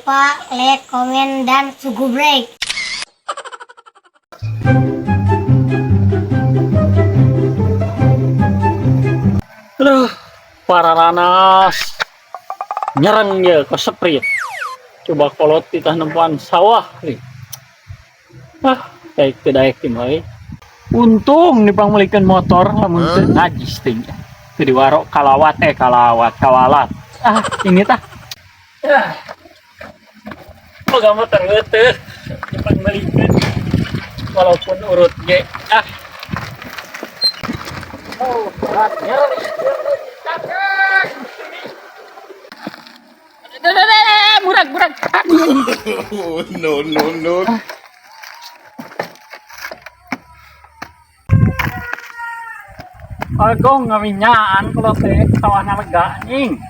lupa like, komen, dan subscribe. Aduh, pararanas. Nyerang ya ke seprit. Coba kolot di nempuan sawah nih. Ah, daek teu daek teh mah euy. Untung dipangmeulikeun motor lamun teu najis teh. Teu diwaro kalawat kalawat kawalat. Ah, ini tah. Ah. Boga motor heuteut dipangmeulikeun. Walaupun urut ge. Ah. Oh, berat nyerang. Murag, murag. Oh, no, no, no. Agong ngaminyaan kalau teh sawahna lega anjing.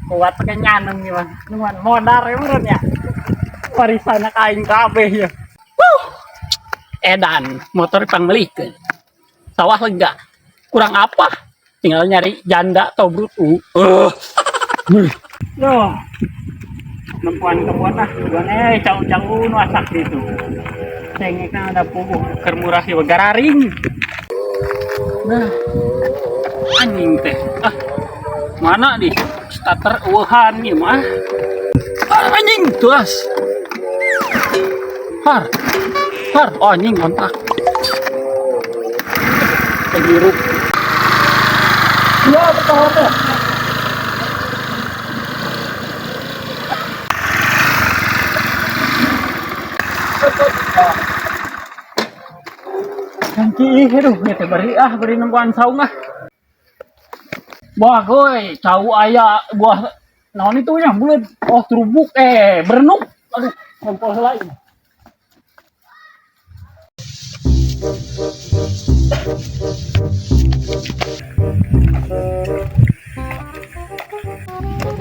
Kuat pakai nyaneng nih mah. Nuan modar ya meureun ya. Warisan aing kabeh ya. Wuh. Edan, motor pangmeulikeun. Sawah lega. Kurang apa? Tinggal nyari janda tobrut. Loh. Nempuan kebun ah, kebun jauh-jauh nu asak gitu. Cengekna ada puguh keur murah ieu gararing. Nah, anjing teh. Ah, mana di starter eueuhan ieu mah. Ah, anjing tuas. Har. Har, oh, anjing kontak. Hirup. Ya, betul teh. Ganti aduh, ya teh bari ah, bari nempuan saung ah. Buah goy, cau aya buah naon itu nya buleud. Oh, terubuk berenuk. Aduh, kompol heula ieu.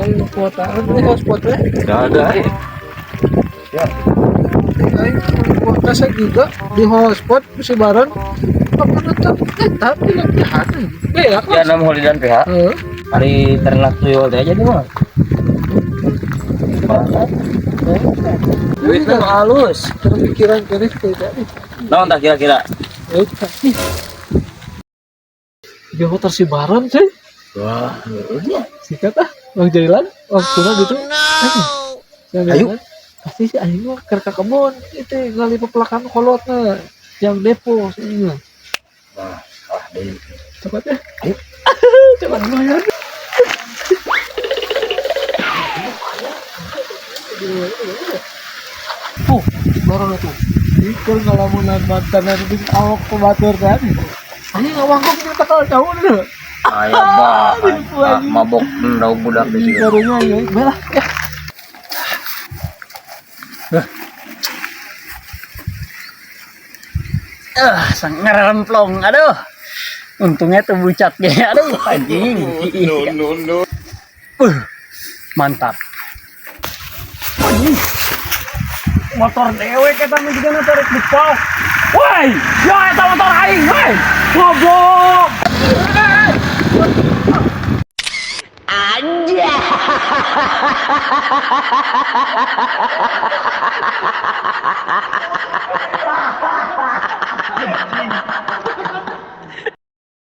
Ayo kuota, ini hotspot ya? Enggak ada. Ya. Ayo kuota saya juga di hotspot si Baron. Apa tetap tapi latihan. Ya, Ya nama Holidan PH. Heeh. Hari ternak tuyul teh jadi mah. Duitnya mah halus. Pikiran kene tidak. Naon tah kira-kira? Dia motor si Baron sih. Wah, iya. Sikat ah, Bang Jailan, waktunya gitu. Ayo. Pasti si anjing mah keur ka kebon itu ngali pepelakan kolotna yang depo si anjing mah. Wah, salah deui. Cepat ya. Ayo. Cepat lumayan. Tuh, baru tuh. Ikut ngalamunan mantan di awak pematur tadi. Anjing ngawangkong kita kalau jauh deh. Aya bah, mabok ndau budak di situ. Karunya ya, belah ya. Ah, sang ngeremplong. Aduh. Untungnya tuh bucat ge. Aduh, anjing. No, no, no. Mantap. Anjing. Motor dewek eta mah juga tarik di pau. Woi, ya eta motor aing, woi. Goblok. Anjay.